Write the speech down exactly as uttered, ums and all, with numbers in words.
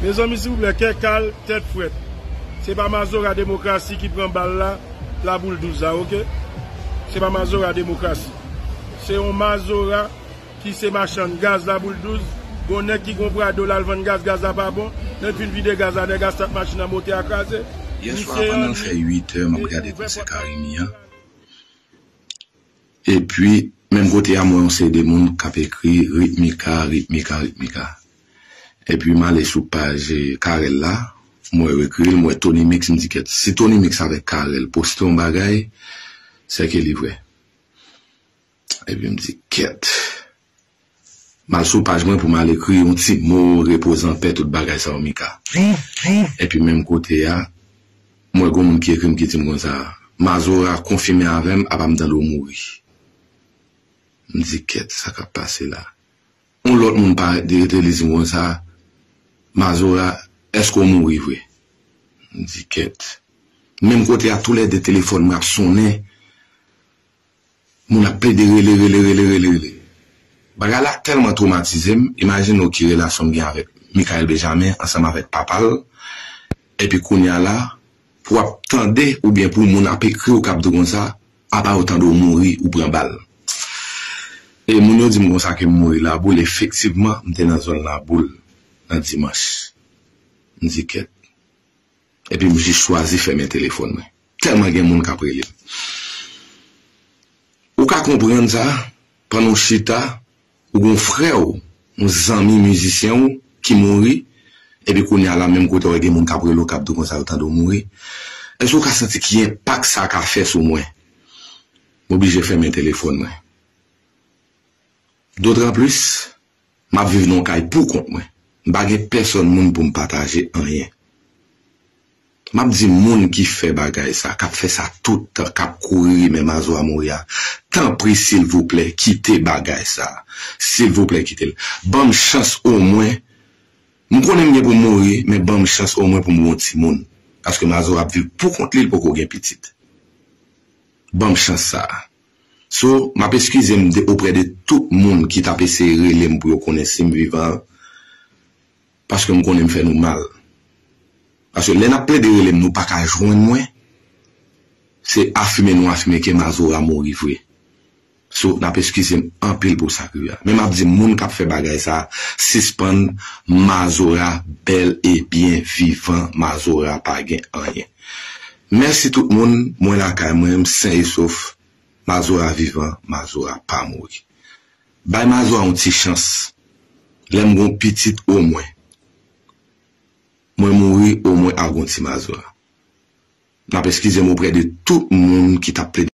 Mezanmi, silvouplè, kè kal, tèt frèt. Se pa mazora demokrasi ki pran bal la, Laboul douz la, oke? Se pa mazora demokrasi. Se yon mazora ki se machann gaz Laboul douz. Gon nèg ki gon prado, l al vann gaz, gaz la pa bon. Lè l fin vide gaz la, nèg la stat machin nan, motè a kraze. Yè swa, pandan l fè uit è, m ap gade konsè Carimi an. Epi, menm kote a, m wè yon seri de moun k ap ekri Ritmika, Ritmika, Ritmika. Epi, m ale sou paj, eh, Carel la, m wè yo ekri l, m wè Tony Mix, m di, "Kèt, si Tony Mix avèk Carel poste yon bagay, sèke li vrè." Epi, m di, "Kèt." M al sou paj mwen pou m al ekri yon ti mo, repoze anpè, tout bagay sa yo, Mika. Epi menm kote a, m wè gon moun ki ekri m ki di m konsa, "Mazora konfime avè m, apa m tande w mouri." M di, "Kèt, sa k ap pase la?" Yon lòt moun parèt de rete, li di m konsa, "Mazora, èske w mouri vre?" M di, "Kèt." Menm kote a, toulède telefòn mwen ap sonnen. Moun ap plede rele, rele, rele, rele, rele. Bagay la tèlman twomatize m, imajine w ki relasyon m gen avèk Michael Benjamin ansanm avèk papa l. Epi kounye a la, pou w ap tande oubyen pou moun ap ekri w k ap di w konsa, apa yo tande w mouri, ou pran bal. E moun yo di m konsa ke m mouri Laboul, efektivman, m te nan zòn Laboul nan dimanch. M di, "Kèt." Epi m jis chwazi fèmen telefòn mwen. Tèlman gen moun k ap rele m. Ou ka konprann sa, pandan w chita, ou gon frè w, yon zanmi mizisyen w ki mouri, epi kounye a la, menm kote w gen moun k ap rele w, k ap di w konsa yo tande w mouri. Èske w ka santi ki enpak sa ka fè sou mwen? M oblije fèmen telefòn mwen. Dotranplis, m ap viv nan yon kay pou kont mwen. M pa gen pèsonn moun pou m pataje anyen. M ap di moun ki fè bagay sa, k ap fè sa tout tan, k ap kouri rimè Mazora mouri a, tanpri, silvouplè, kite bagay sa. Silvouplè, kite l. Ban m chans omwen. M konnen m gen pou m mouri, men ban m chans omwen pou m gen yon timoun. Paske Mazora ap viv pou kont li, li poko gen pitit. Ban m chans sa a. So, m ap eskize m de, oprè de tout moun ki t ap eseye rele m pou yo konnen si m vivan, paske m konnen m fè nou mal. Paske lè n ap plede rele m, nou pa ka jwenn mwen, se afime nou afime ke Mazora mouri vre. So, n ap eskize m anpil pou sa k rive a. Men m ap di moun k ap fè bagay sa, sispann, Mazora bèl e byen vivan, Mazora pa gen anyen. Mèsi tout moun, mwen lakay mwen, m sen e sof. Mazora vivan, Mazora pa mouri. Bay Mazora yon ti chans. Lè m gon pitit omwen, mwen mouri omwen a gon ti Mazora. N ap eskize m oprè de tout moun ki t ap plede